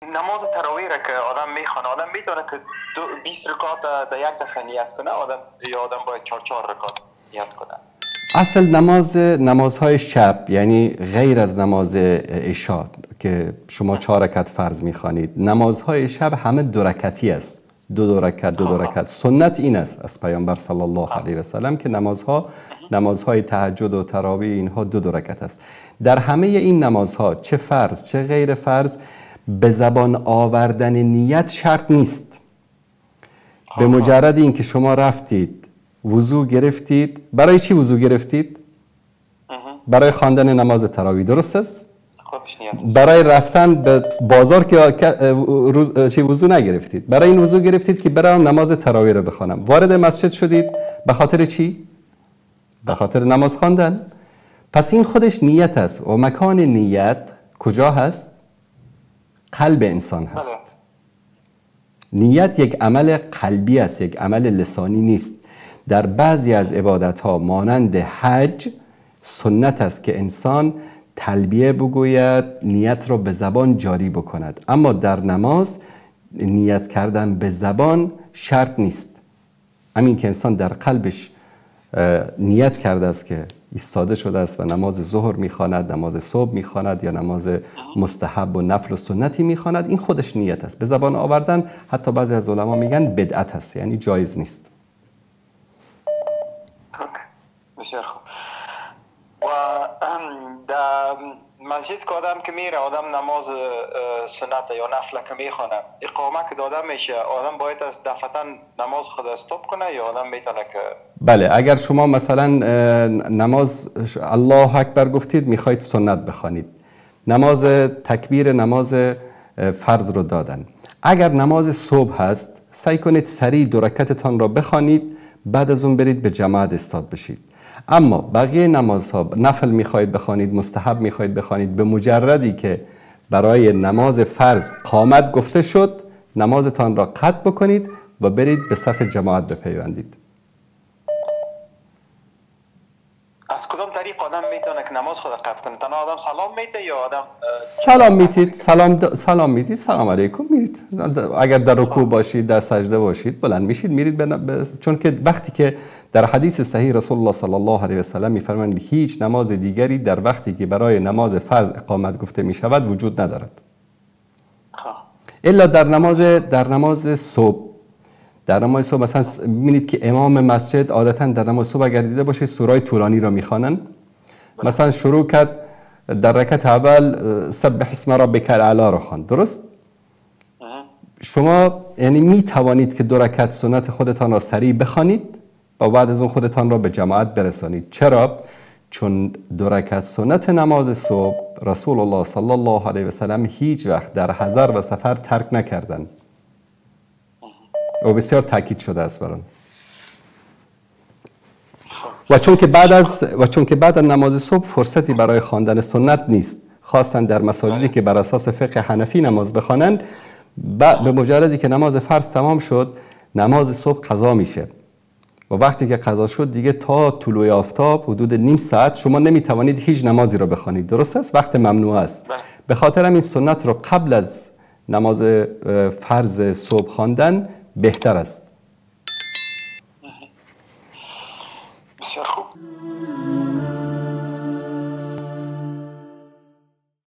نماز تراویح را که آدم میخوانه، آدم میتونه که 20 رکعت در یک دفعه نیت کنه، آدم یا آدم باید 4 رکعت نیت کنه؟ اصل نمازهای شب، یعنی غیر از نماز عشاء که شما 4 رکعت فرض میخوانید، نمازهای شب همه 2 رکعتی است، دو رکعت، دو رکعت. سنت این است از پیامبر صلی الله علیه و سلم که نمازهای تهجد و تراویح اینها 2 رکعت است. در همه این نمازها چه فرض چه غیر فرض به زبان آوردن نیت شرط نیست. به مجرد اینکه شما رفتید وضو گرفتید، برای چی وضو گرفتید؟ برای خواندن نماز تراویح، درست است؟ برای رفتن به بازار که چی وضو نگرفتید، برای این وضو گرفتید که برام نماز تراویح رو بخوانم. وارد مسجد شدید به خاطر چی؟ به خاطر نماز خواندن. پس این خودش نیت است و مکان نیت کجا هست؟ قلب انسان هست. نیت یک عمل قلبی است، یک عمل لسانی نیست. در بعضی از عبادت ها مانند حج سنت است که انسان تلبیه بگوید، نیت را به زبان جاری بکند، اما در نماز نیت کردن به زبان شرط نیست. همین که انسان در قلبش نیت کرده است که ایستاده شده است و نماز ظهر میخواند، نماز صبح میخواند یا نماز مستحب و نفل و سنتی میخواند، این خودش نیت است. به زبان آوردن حتی بعضی از علما میگن بدعت است، یعنی جایز نیست. بسیار خوب. و در مسجد که آدم که میره، آدم نماز سنت یا نفل که میخوانه، اقامه که داده میشه، آدم باید از دفعتا نماز خود استاپ کنه یا آدم میتونه که؟ بله، اگر شما مثلا نماز الله اکبر گفتید، میخواید سنت بخوانید، نماز تکبیر نماز فرض رو دادن. اگر نماز صبح هست، سعی کنید سریع 2 رکعتتان را بخوانید، بعد از اون برید به جماعت استاد بشید. اما بقیه نمازها، نفل میخواید بخوانید، مستحب میخواید بخوانید، به مجردی که برای نماز فرض قامت گفته شد، نمازتان را قطع بکنید و برید به صف جماعت بپیوندید. از کدام طریق آدم میتونه که نماز خود قطع کنه؟ تنها آدم سلام میده یا آدم سلام میتید؟ سلام میدید، سلام علیکم میرید. اگر در رکوع باشید، در سجده باشید، بلند میشید میرید. چون که وقتی که در حدیث صحیح رسول الله صلی الله علیه و سلم میفرمایند هیچ نماز دیگری در وقتی که برای نماز فرض اقامت گفته میشود وجود ندارد، الا در نماز صبح. در نماز صبح مثلا می‌بینید که امام مسجد عادتاً در نماز صبح اگر دیده باشید سورای طولانی را میخوانند. مثلا شروع کرد در رکعت اول سبح اسم ربک الاعلی را خواند، درست؟ شما یعنی می توانید که 2 رکعت سنت خودتان را سریع بخوانید و بعد از اون خودتان را به جماعت برسانید. چرا؟ چون 2 رکعت سنت نماز صبح رسول الله صلی الله علیه و سلم هیچ وقت در حضر و سفر ترک نکردند و بسیار تاکید شده است بران. و چون که بعد از نماز صبح فرصتی برای خواندن سنت نیست، خواستن در مساجدی که بر اساس فقه حنفی نماز بخوانند، به مجردی که نماز فرض تمام شد، نماز صبح قضا میشه و وقتی که قضا شد دیگه تا طلوع آفتاب حدود نیم ساعت شما نمیتوانید هیچ نمازی را بخوانید، درست است؟ وقت ممنوع است. به خاطر همین سنت را قبل از نماز فرض صبح خواندن بهتر است. بسیار خوب.